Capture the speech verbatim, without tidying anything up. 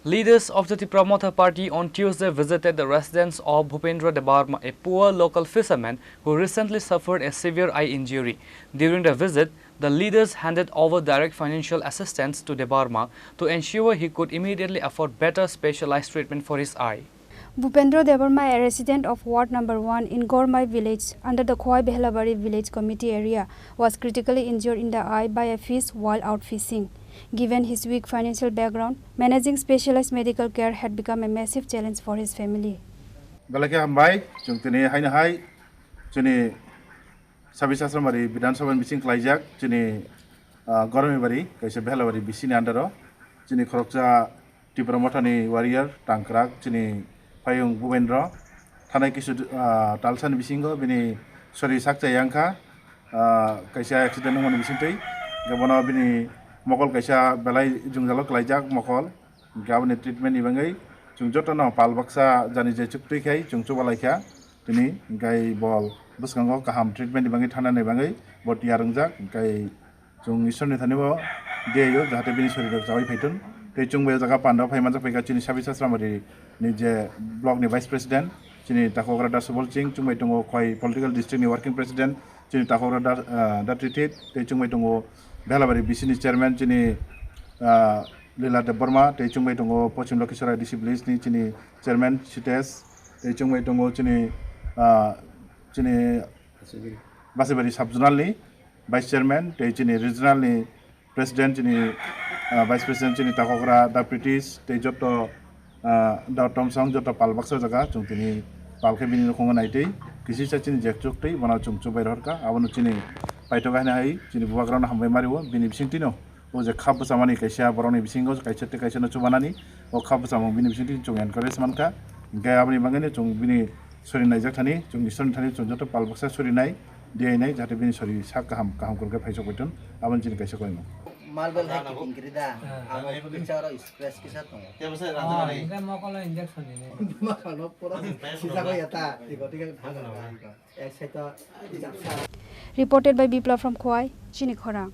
Leaders of the Tipra Motha Party on Tuesday visited the residence of Bhupendra Debbarma, a poor local fisherman who recently suffered a severe eye injury. During the visit, the leaders handed over direct financial assistance to Debbarma to ensure he could immediately afford better specialized treatment for his eye. Bhupendra Debbarma, a resident of Ward number one in Gormai village under the Khowai Behlabari village committee area, was critically injured in the eye by a fish while out fishing. Given his weak financial background, managing specialized medical care had become a massive challenge for his family. Belai khe hambai, chwng tini haino hai chini Sabis Asramari Bidhan Sabha ni bising khlaijak chini, ah, Gormibari kaisa Behlabari bisini under o chini khoroksa Tipra Mothani warrior tangkrak chini Phayung Bubendra thanai kisu, ah, talsani bisingo bini sori sakchai wngkha, ah, kaisa accident wngmani bisingtwi. Hwnkhe bono bini mokol kaisa belai jwngjalo khlaijak mokol. Hwnkhe aboni treatment ni bagwi chwng jotono pal baksa jani je chuktwi khai chwng chubalaikha tini, hwnkhe bo bwskango kaham treatment ni bagwi thanani bagwi bo tiyar wngjak. Hwnkhe chwng Ishwar ni thani bo diyaio jahate bini sori rok chawi phaithun. Tei chwng bai o jaga panda phai manjak phaikha chini Sabis Asramari ni je block ni vice president chini Takogra Da Subol Singh, chwng bai tongo Khowai political district ni working president chini Takogra Da, ah, Da Tithit, tei chwng bai tongo Behlabari bisini chairman chini, ah, Lila Debbarma, tei chwng bai tongo Poschim Lokhisarai D C village ni chini chairman Sitesh, tei chwng bai tongo chini, ah, chini Basibari sub zonal ni vice chairman, tei chini regional ni president chini, ah, vice president chini Takogra Da Pritish, tei joto, ah, Da Tomsong, joto pal baksa jaga chwng tini pal khe bini nukhungo naitwi kisisa chini jekchuk tei bono chwng chubai rohorkha. Abono chini paithok haino hai chini bubagrano hambai mario bini bisingtwino. O je kha bwchamani kaisa borokni bisingo kaisa tei kaisa no chubanani, o kha bwchamung bini bisingtwi chwng encourage mankha. Hwnkhe aboni bagwino chwng bini sori naijak thani, chwng Ishwarni thani chwng joto pal baksa sori nai, diyainai, jahate bini sori sak kaham, kaham kwrwngkhe phaisok baithun, aboni chini kaisa koimung. Marble hai kiting kiri da, abo kisa aro scratch kisa tongo. Hwnkhe mokolo injection nini. Mokolo pura sijak ya ta, tigo tigo thang. Reported by Biplab from Khowai, Chini Khorang.